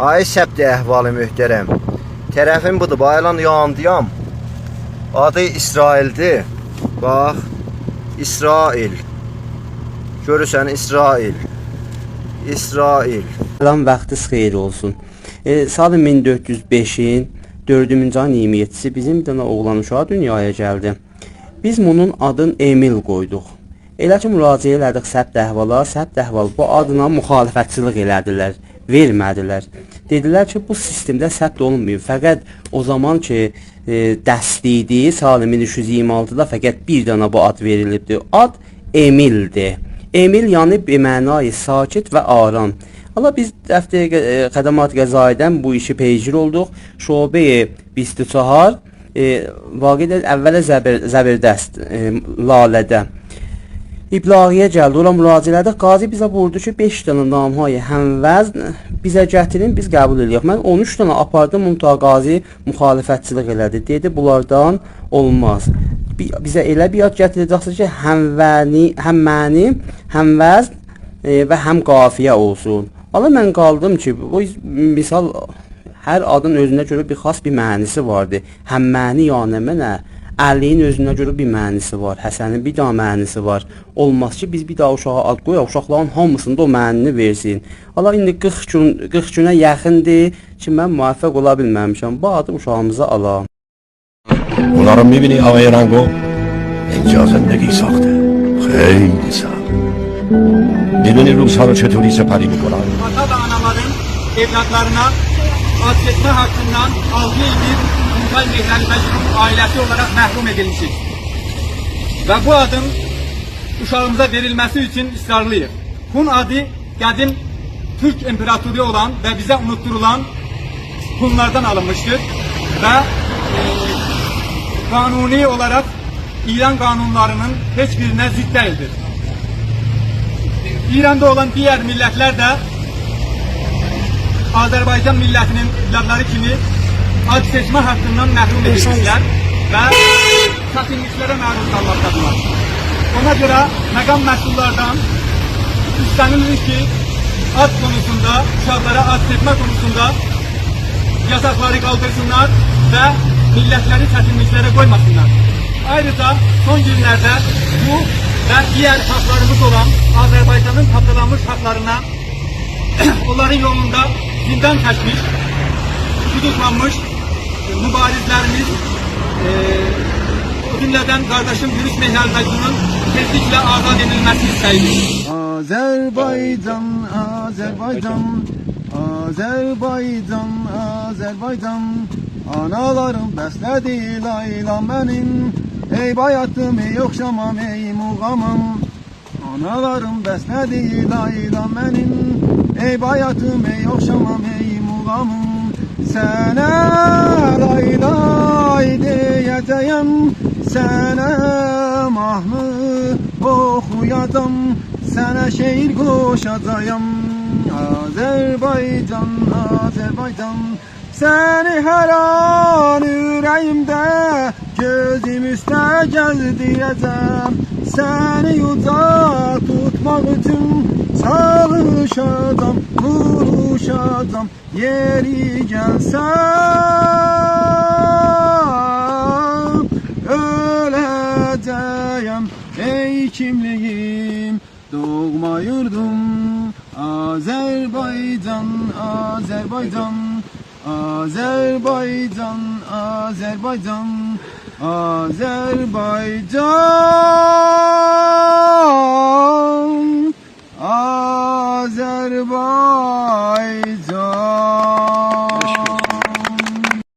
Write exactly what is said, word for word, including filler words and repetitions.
آی ثبت احوال محترم. طرفیم بودور، باخ، الان یاندیام. آدی اسرائیل‌دیر. باخ، اسرائیل. گؤرورسن، اسرائیل. اسرائیل. سلام، واختینیز خئییر اولسون. ائ، سال مین دؤرد یوز بئشین دؤردونجو آیین اییرمی یئددیسی بیزیم بیر دنه اوغلان اوشاغی دونیایا گلدی. بیز بونون آدین امیل قویدوق. ائله کی، مراجعه ائله‌دیک ثبت احوالا، ثبت احوال بو آدلا مخالفتچیلیک ائله‌دیلر، وئرمه‌دیلر. دئدیلر کی، بو سیستمده ثبت اولونماییب. فقط او زامان کی، ائ، دستی ایدی، سال مین اوچ یوز اییرمی آلتیدا فقط بیر دنه بو آد وئریلیبدی. آد امیل‌دیر. امیل، یعنی به معنای ساکت و آرام. حالا بیز دفتر ق-، ائ، خدمات قضایی‌دن بو ایشی پیگیر اولدوق. شعبهٔ بیست و چهار، ائ، واقعیتاً اول زبر-، زبردست، ائ، لاله‌ده ابلاغیه گلدی، اورا مراجعه ائله‌دیک. قاضی بیزه بویوردو کی، بئش دنه نامه‌های هموزن بیزه گتیرین، بیز قبول ائله‌یک. من اون اوچ دنه آپاردیم، منتها قاضی مخالفتچیلیک ائله‌دی. دئدی، بونلاردان اولماز. بی-، بیزه ائله بیر آد گتیره‌جکسینیز کی، همونی، هم‌معنی، هم‌وزن، ائ، و هم‌قافیه اولسون. حالا من قالدیم کی، بو مثال هر آدین اؤزونه گؤره بیر خاص بیر معنی‌سی واردی. هم‌معنی یعنی نمنه؟ علی‌نین اؤزونه گؤره بیر معنی‌سی وار، حسنین بیر دانا معنی‌سی وار. اولماز کی، بیز بیر دانا اوشاغا آد قویاق، اوشاقلارین هامیسیندا او معنی‌نی وئرسین. حالا ایندی قیرخ گون، قیرخ گونه یاخیندیر کی، من موفق اولا بیلمه‌میشم بو آدی اوشاغیمیزا آلاق. اونا رو می‌بینی آقای رنگو؟ اینجا زندگی سخته. خیلی سخت. می‌دونی روزها رو چطوری سپری می‌کنن؟ آتا و آنالارین ائولادلارینا آد سئچمه حاققیندان آلتی ایلدیر اونتای مهرعلی بیگین عائله‌سی اولاراق محروم ائدیلمیشیک. و بو آدین اوشاغیمیزا وئریلمه‌سی اوچون اصرارلی‌ییق. هون آدی قدیم تورک امپراتورو اولان و بیزه اونوتدورولان هونلاردان آلینمیشدیر و، ائ، قانونی اولاراق ایران قانونلاری‌نین هئچ بیرینه ضد دئییلدیر. ایراندا اولان دیگر میللتلر ده آذربایجان میللتی‌نین ائولادلاری کیمی آد سئچمه حاققیندان محروم ائدیلمیشلر و چتینلیکلره معروض قالماقدادیرلار. اونا گؤره مقام مسئوللاردان ایسته‌نیلیر کی، آد قونوسوندا، اوشاقلارا آد سئچمه قونوسوندا یاساقلاری قالدیرسینلار و میللتلری چتینلیکلره قویماسینلار. آیریجا سون گونلرده بو و دیگر حاقلاریمیز اولان، آذربایجانین تاپدالانمیش حاقلارینا، اونلارین یولوندا زیندان چکمیش، توتوقلانمیش مبارزلریمیز، ائ، او جمله‌دن قارداشیم یونس مهرعلی‌بیگلی‌نین تئزلیکله آزاد ائدیلمه‌سینی ایسته‌ییریک. آذربایجان، آذربایجان، آذربایجان، آذربایجان. آنالاریم بسله‌دی لایلام منیم، ای بایاتیم، ای اوخشامام، ای موغامیم. آنالاریم بسله‌دی لایلام منیم، ای بایاتیم، ای اوخشامام، ای موغامیم. سنه لایلای دئیه‌جه‌یم، سنه ماهنی اوخویاجاغام، سنه شعر قوشاجاغام. آذربایجان، آذربایجان، سنی هر آن اوره‌ییمده، گؤزوم اوسته گل دئیه‌جم. سنی اوجا توتماق اوچون چالیشاجاغام، ووروشاجاغام. یئری گلسه، اؤله‌جه‌یم. ای کیملیگیم، دوغما یوردوم، آذربایجان، آذربایجان، آذربایجان، آذربایجان، آذربایجان، آذربایجان.